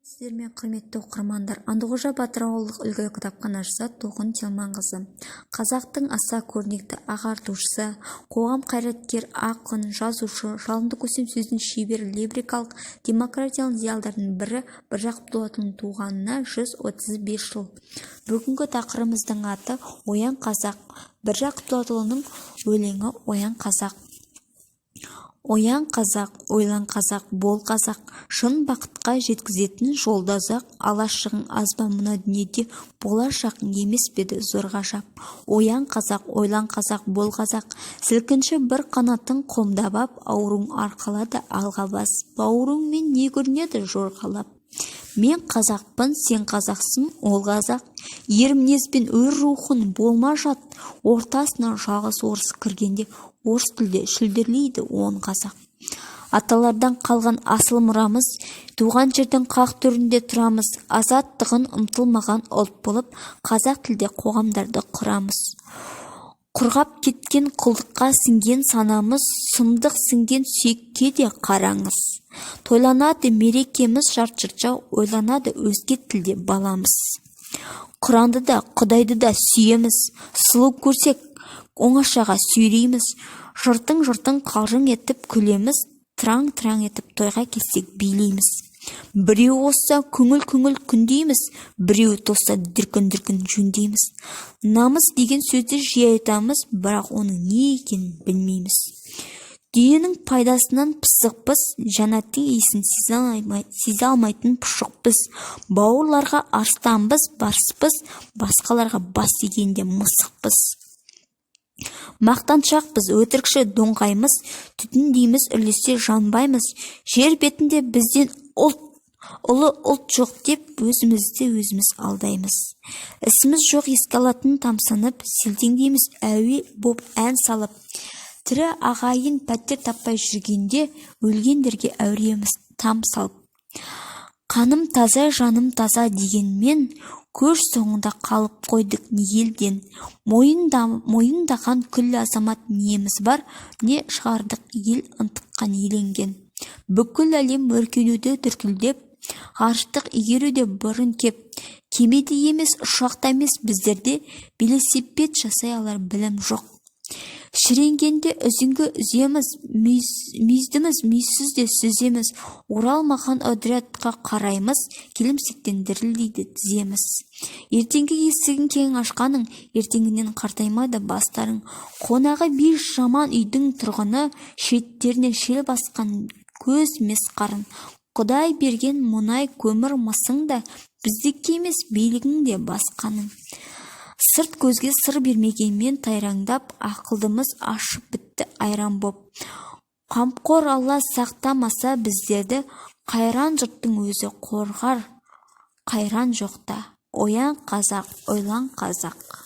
Сәлеметсіздер ме, құрметті оқырмандар! Андықожа батыр ауылдық үлгілі кітапханашысы Толқын Телманқызы. Қазақтың аса көрнекті ағартушысы, қоғам қайраткері, ақын, жазушы, жалынды көсемсөздің шебері, либералдық демократиялық идеалдардың бірі Міржақып Дулатұлының туғанына 135 жыл. Бүгінгі тақырыбымыздың аты «Оян, қазақ». Міржақып Дулатұлының өлеңі «Оян, қазақ». Оян, қазақ, ойлан, қазақ, бол, қазақ! Шын бақытқа жеткізетін жол да ұзақ. Алашығың аз ба мына дүниеде? Болашағың емес пе еді зор ғажап? Оян, қазақ, ойлан, қазақ, бол, қазақ! Сілкінші бір қанатың қомдап ап, ауруың арқала да алға бас, бауырыңмен не көрінеді жорғалап? Мен қазақпын, сен қазақсың, ол қазақ. Ер мінезбен өр рухың, болма жат. Ортасына жалғыз орыс кіргенде, орыс тілде шүлдірлейді 10 қазақ. Аталардан қалған асыл мұрамыз, туған жердің қақ төрінде тұрамыз. Азаттығын ұмтылмаған ұлт болып, қазақ тілде қоғамдарды құрамыз. Құрғап кеткен, құлдыққа сіңген санамыз, сұмдық сіңген сүйекке де қараңыз. Тойланады мерекеміз жарт жұртша, ойланады өзге тілде баламыз. Құранды да, Құдайды да сүйеміз, сұлу көрсек, оңашаға сүйрейміз. Жыртың-жыртың қалжың етіп күлеміз, тыраң-тыраң етіп тойға келсек билейміз. Біреу озса, көңіл-көңіл күндейміз, біреу тозса, дүркін-дүркін жөндейміз. Намыс деген сөзді жиі айтамыз, бірақ оның не екенін білмейміз. Дүниенің пайдасынан пысықпыз, жәннаттың иісін сезе алмайтын пұшықпыз. Бауырларға арыстанбыз, барыспыз, басқаларға бас игенде мысықпыз. Мақтаншақпыз, өтірікші доңғаймыз, түтіндейміз, үрлесе жанбаймыз. Жер бетінде бізден ұлы ұлт жоқ деп өзімізді өзіміз алдаймыз. Ісіміз жоқ еске алатын тамсанып, селтеңдейміз әуе боп ән салып. Тірі ағайын пәтер таппай жүргенде, өлгендерге әуреміз там салып. Қаным таза, жаным таза дегенмен, көш соңында қалып қойдық елден. Мойындаған күллі азамат неміз бар, не шығардық ел ынтыққан, еленген? Бүкіл әлем өркендеуде дүркілдеп, ғарыштық игеруде бұрын кеп. Кеме де емес, ұшақ та емес, біздерде велосипед жасай алар білім жоқ. Шіренгенде үзеңгі үземіз, мүйіздіміз, мүйізсіз де сүземіз. Оралмаған отрядқа қараймыз, келімсектен дірілдейді тіземіз. Ертеңгі есігін кең ашқаның, ертеңінен қартаймайды бастарың. Қонағы бес жаман үйдің тұрғыны, шеттерінен шел басқан көз мес қарын. Құдай берген мұнай, көмір, мысың да біздікі емес, билігің де басқаның. Сырт көзге сыр бермегенмен тайраңдап, ақылдымыз ашып бітті айран боп. Қамқор Алла сақтамаса біздерді, қайран жұрттың өзі қорғар қайран жоқта. Оян, қазақ, ойлан, қазақ!